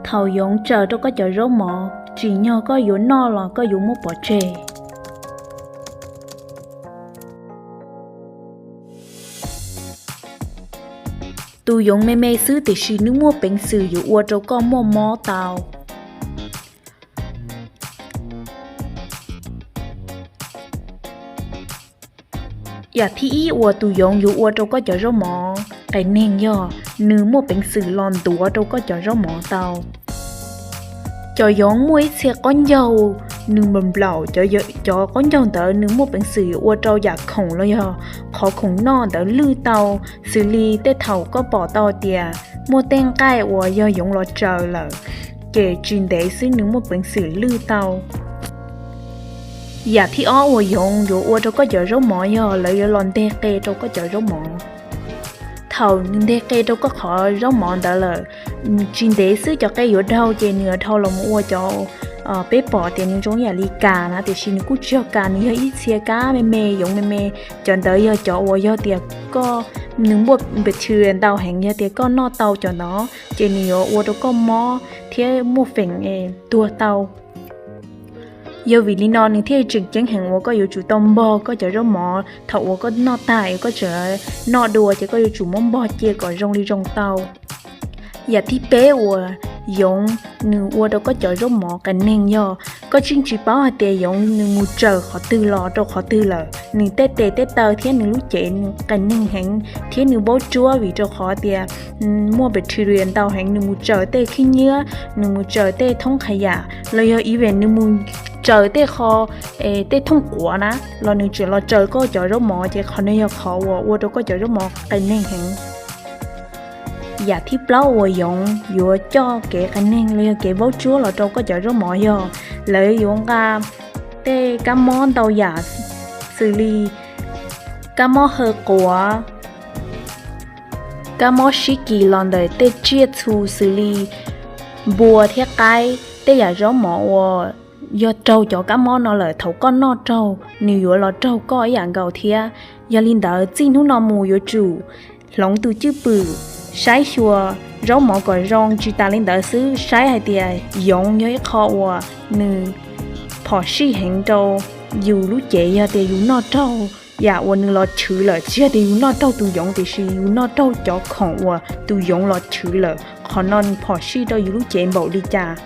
Thaum yoov tsaws rau koj cov zaub mov, tsim nyog koj yuav noj los koj yuav muab pov tseg. Tus yoov me me xwb tiam sis nws muaj peev xwm yuav ua rau koj muaj mob tau. Yam thib ib uas tus yoov yuav ua rau koj cov zaub mov qias neeg yog nws muaj peev xwm los ntuav rau koj cov zaub mov tau. Cov yoov muaj ib txhia qaub ncaug, nws nplaum nplaum, cov qaub ncaug ntawd nws muaj peev xwm yuav ua rau yam khoom los yog qhov khoom noj ntawd lwj tau, xws li tej thaum koj pom tau tias muaj tej nqaij uas yog yoov los tsaws lawm, ces tsis ntev xwb nws muaj peev xwm lwj tau. Yam thib ob uas yoov yuav ua rau koj cov zaub mov yog lawv yuav los nteg qe rau koj cov zaub mov. Thaum nws nteg qe rau koj qhov zaub mov ntawd lawm, tsis ntev xwb cov qe yuav dhau ces nws yuav dhau los mus ua cov peb pom tias nws zoo yam li kas na, tiam sis nws kuj tsis yog kas, nws yog ib txhia kab me me, yoov me me. Cov ntawd yog cov uas yog tias koj, nws muaj bacteria ntau heev, yog tias koj noj tau cov ntawd ces nws yuav ua rau koj mob thiab muaj feem tuag tau. Yog vim li no nws thiaj tseem ceeb heev uas koj yuav tsum tau npog koj cov zaub mov thaum uas koj noj tag es koj tseem noj dua ces koj yuav tsum muab npog cia kom zoo li zoo tau. Yam thib peb uas yoov nws ua rau koj cov zaub mov qias neeg yog koj tseem tsis paub hais tias yoov nws mus tsaws qhov twg los rau qhov twg lawm, nws tej tes tej taw thiab nws lub cev nws qias neeg heev thiab nws vaub tsuab vim rau qhov tias muaj bacteria ntau heev, nws mus tsaws tej khib nyiab, nws mus tsaws tej thoob qhov yam los yog even nws mus tsaws tej qho, tej thooj quav na los nws tseem los tsaws koj cov zaub mov ces qhov no yog qhov uas ua rau koj cov zaub mov qias neeg heev. Yam thib plaub uas yoov yuav coj kev qias neeg los yog kev vaub tsuab los rau koj cov zaub mov yog lawv yuav nqa tej kab mob ntau yam xws li kab mob haw quav, kab mob sib kis los ntawm tej tsiaj txhu xws li npua thiab qaib. Tej yam zaub mov uas yog raug cov kab mob no lawm thaum koj noj raug nws yuav los raug koj ib yam nkaus thiab. Yog li ntawd txij hnub no mus yuav tsum hloov tus cwj pwm saib xyuas zaub mov kom zoo, tsis tas li ntawd xwb saib hais tias yoov yog ib qho uas nws phom sij heev rau yus lub cev yog tias yus noj raug yam uas nws los chwv lawm, tsis yog tias yus noj raug tus yoov tiam sis yus noj raug cov khoom uas tus yoov los chwv lawm, qhov no nws phom sij rau yus lub cev npaum li cas.